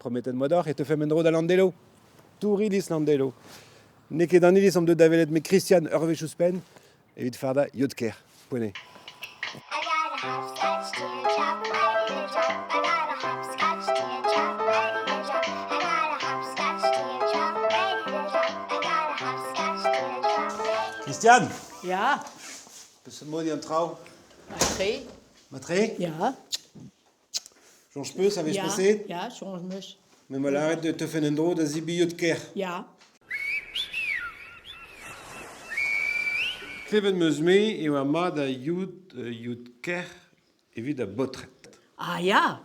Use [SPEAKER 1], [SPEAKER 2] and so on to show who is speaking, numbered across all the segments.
[SPEAKER 1] Prometet 'moa deoc'h e teufemp en-dro da Landelo. Tour iliz Landelo. N'eo ket an iliz omp deuet da welet met Christian ur wech ouzhpenn evit fardañ yod-kerc'h. Poent eo. Christian
[SPEAKER 2] Ya.
[SPEAKER 1] Peseurt mod eo an traoù?
[SPEAKER 2] Matre.
[SPEAKER 1] Matre?
[SPEAKER 2] Ya.
[SPEAKER 1] Soñj 'peus a vez paseet?
[SPEAKER 2] Ya, soñj 'm eus.
[SPEAKER 1] Me 'ma lâret e teufen en-dro da zebriñ yod-kerc'h.
[SPEAKER 2] Ya.
[SPEAKER 1] Klevet 'm eus-me e oa mat da yod yod-kerc'h evit ar baotred.
[SPEAKER 2] Ah ya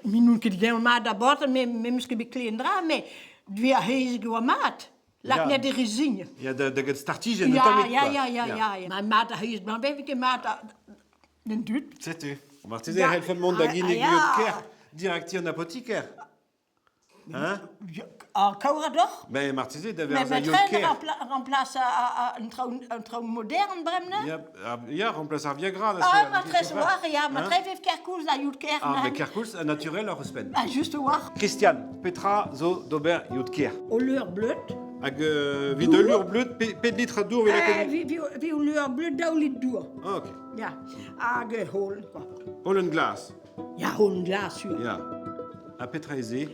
[SPEAKER 2] Me n'on ket gaon mat da baotred, me me 'meus ket bet klevet un dra, met dre ar c'hezeg e oa mat. Lak net e rezign.
[SPEAKER 1] Ya, da, da get startijenn un tammig,
[SPEAKER 2] Ya, ya, ya, ya, ya. Ma mat ar c'hezeg, ma vez ket mat an dud.
[SPEAKER 1] Setu. Marteze e c'hellfemp mont da ginnig yod-kerc'h dirak ti an apotiker. Hein?
[SPEAKER 2] Ar kaourad oc'h?
[SPEAKER 1] Ben, marteze da verzañ yod-kerc'h.
[SPEAKER 2] Remplace un traoù un traoù modern bremañ?
[SPEAKER 1] Ya, ya, remplace ar Viagra. Da
[SPEAKER 2] ah, matresse war, ya, matresse vev kerkoulz da yod-kerc'h.
[SPEAKER 1] Ah, mais kerkoulz, naturel oc'h ouzhpenn.
[SPEAKER 2] Ah, just war.
[SPEAKER 1] Christian, petra zo d'ober yod-kerc'h?
[SPEAKER 2] Ul leur bleud.
[SPEAKER 1] Hag evit ul leur bleud, pet litr a dour vez lakaet?
[SPEAKER 2] Evit ul leur bleud, daou litr dour.
[SPEAKER 1] Ah, ok.
[SPEAKER 2] Ya, hag holen, quoi.
[SPEAKER 1] Holen glas.
[SPEAKER 2] Ya, holen glas, sur.
[SPEAKER 1] Ya. Ha petra eo se?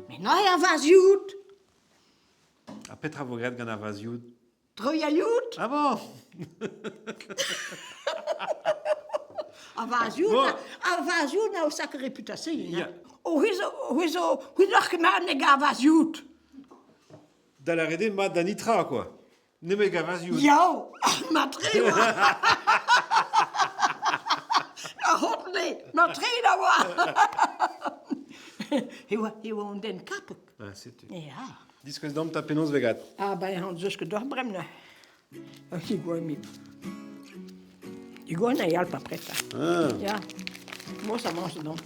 [SPEAKER 2] Mais non, ar vazh-youd.
[SPEAKER 1] Ha petra vo graet gant ar vazh-youd?
[SPEAKER 2] Troiañ-youd.
[SPEAKER 1] Ah bon?
[SPEAKER 2] Ar vazh-youd, bon. ar vazh-youd n'a o sacrée réputation. Ya. Oh, huizo, huizo, huizo ket mat neg ar vazh-youd.
[SPEAKER 1] Da lâret eo mat da nitra, quoi. Nemet gavazioù.
[SPEAKER 2] Yao, matre oa. Ar c'hotne, matre da oa. E oa, e oa an den kapok.
[SPEAKER 1] Ah, setu.
[SPEAKER 2] Ya.
[SPEAKER 1] Diskouez deomp 'ta penaos vez graet.
[SPEAKER 2] Ah, ben, an zeus ket doc'h bremañ. Ur c'hi mi. Digoan a yal pa preta.
[SPEAKER 1] Ah.
[SPEAKER 2] Ya. Moi, ça mange donc.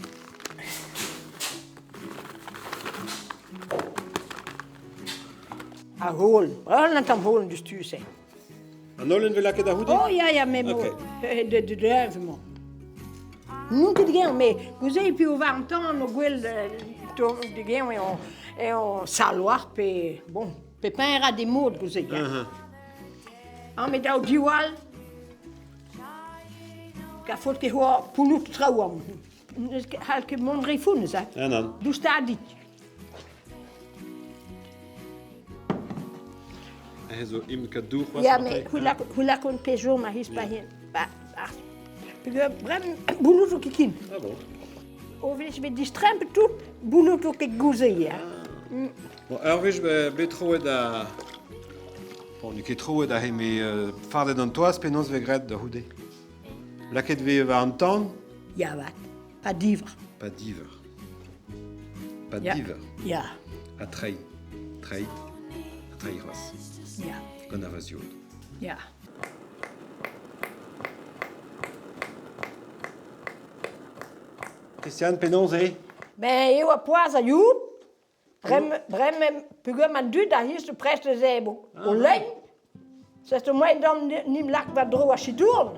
[SPEAKER 2] Ar holen. Holen an tamm holen diouzhtu-se.
[SPEAKER 1] An holen 'vez lakaet da c'houde?
[SPEAKER 2] Oh ya, ya, me mo. De de emañ. N'on ket gen, me gouze piv war an tan o gwel de gen eo eo saloar pe bon, pe peñ ra des mod gouze. Uh -huh. Ah, met daou diwall. Ka faot ket c'hoar poulout traoù am. N'eus ket c'hall ket mont re founnus, hein.
[SPEAKER 1] Ah nann.
[SPEAKER 2] Doustadik.
[SPEAKER 1] Aze zo im kat dour c'hoazh.
[SPEAKER 2] Ya, mais c'hwi lak un pezh jour ma his pa hin. Ba, ar. Peogwir bremañ bouloù zo ket kin.
[SPEAKER 1] Ah bon.
[SPEAKER 2] O vez bet distrempet tout, bouloù zo ket gouze, ya.
[SPEAKER 1] Bon, ur wech bet troet da... Bon, n'eo ket troet aze, met fardet an toaz, penaos 'vez graet da c'houde? Lakaet 'vez war an tan?
[SPEAKER 2] Ya 'vat, pa divr.
[SPEAKER 1] Pa divr. Pa divr.
[SPEAKER 2] Ya.
[SPEAKER 1] Ha treiñ. Treiñ. Ha treiñ c'hoazh.
[SPEAKER 2] Ya.
[SPEAKER 1] Gant ar vazh-yod.
[SPEAKER 2] Ya.
[SPEAKER 1] Christiane, penaos eo?
[SPEAKER 2] Ben eo ar poazh a youd. Bremañ peogwir an dud a hiziv prest da zebriñ o lein, setu moaien deomp 'n em lak war-dro ar chidourn.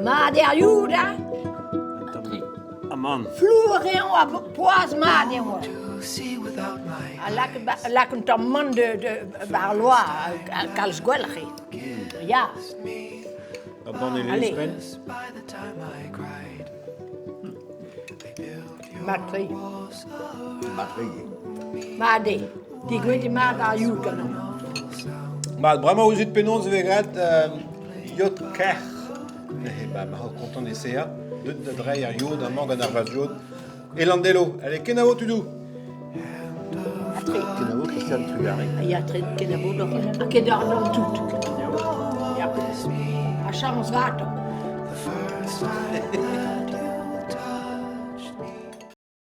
[SPEAKER 2] Mat eo ar youd, hein?
[SPEAKER 1] Aman.
[SPEAKER 2] Flour eo ha poazh mat eo. Ha lak un tamm mann de, de, war loa, kalz gwelloc'h eo. Ya.
[SPEAKER 1] Ur banne ouzhpenn.
[SPEAKER 2] Mat-tre.
[SPEAKER 1] Mat-tre.
[SPEAKER 2] Mat eo. Degouezhet mat ar youl ganeomp.
[SPEAKER 1] Mat, bremañ ouzhit penaos e vez graet yod-kerc'h. Neuze, ba, ma kontant eseañ. Deut da dreiñ ar yod amañ gant ar vazh-yod. E Landelo, allez, kenavo tudoù
[SPEAKER 2] Atre.
[SPEAKER 1] Kenavo, Christian Trugarec.
[SPEAKER 2] Ya, tre, kenavo, ha ket d'ar tout. Ya. Ha chañs vat.